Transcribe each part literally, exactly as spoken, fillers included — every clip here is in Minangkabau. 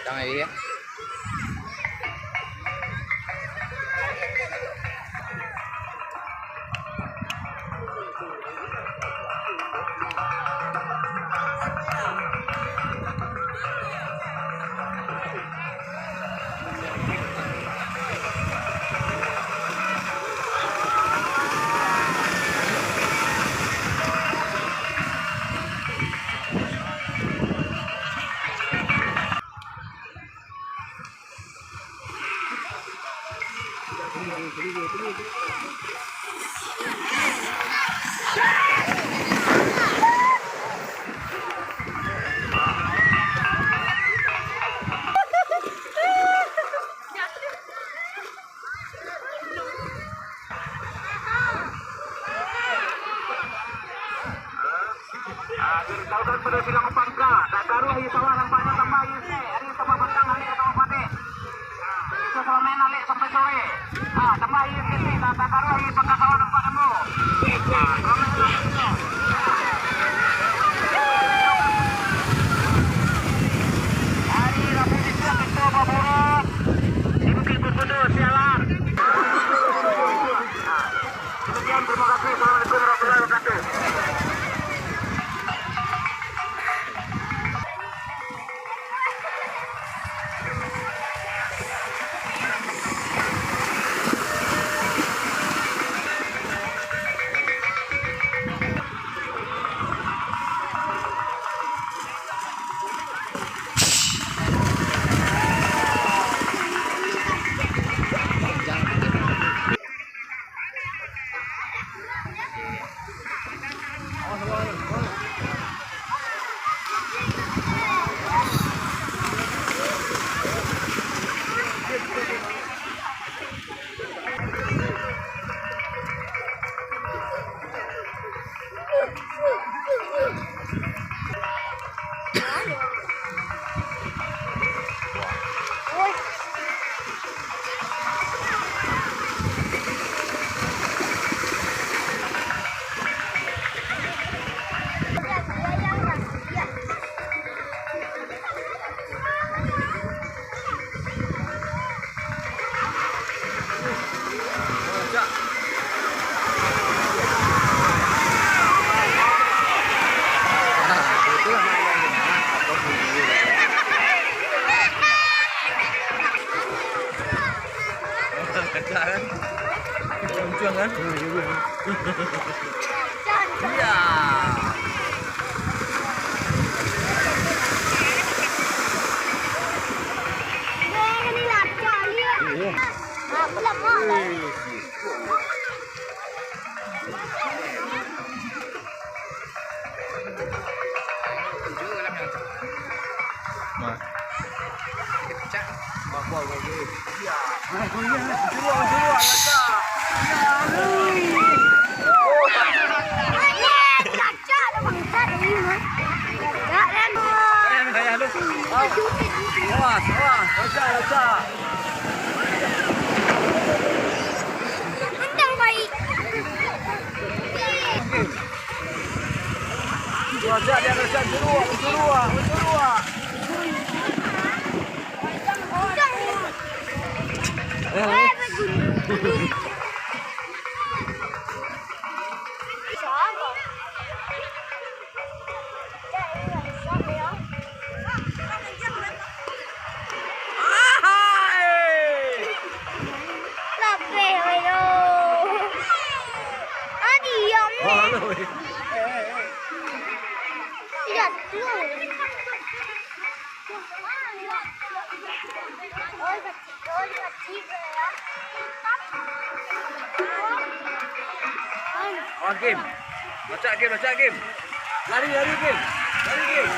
Yang ini ya. Ah, jadi tahu kan pada silang pangka, tak karuah aia sawah nampaknyo tambah aia se, ari tambah patang, ari tambah panek. Ah, itu salamain alek sampai sore. Ah, tambah aia se, tak, tak karuah aia pangka sawah nampak ambo. Ah, salamain alek tu. Ari Rabu bisuak kito baburuak di Bukik Kukudo, sialan. Ah. Demikian, terima kasih. Assalamualaikum warahmatullahi wabarakatuh. Kacak kan? Lucuan kan? Iya. Iya. Nah. Awas, awas, rancak, rancak. Rancak dia, rancak, juruak, juruak, juruak. Lapeh, ayo. Ah, diam. Oh, anu. Iya, tuh. Awas, Kim. Pacak, Kim, pacak, Kim. Lari, lari, Kim. Lari, Kim.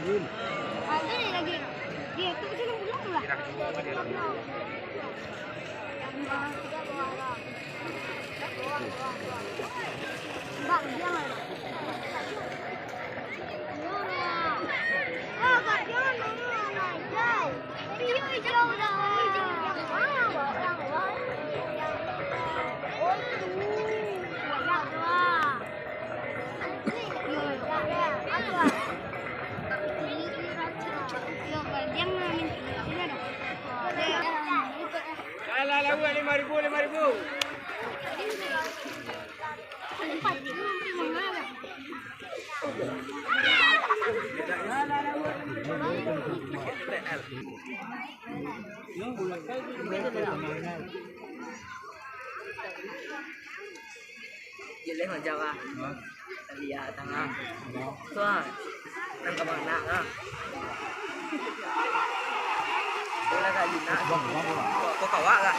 Ah, tu ni lagi. Dia tu macam pulang tu lah. Bang, jangan. Alah, lawak lima ribu, lima ribu. Jelek macam ah. Lihat tangah. Tu ah. Nang ka mana lah. Bola ka jinak. Kau, kau kawak lah.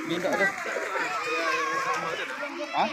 Minta tu. Hah?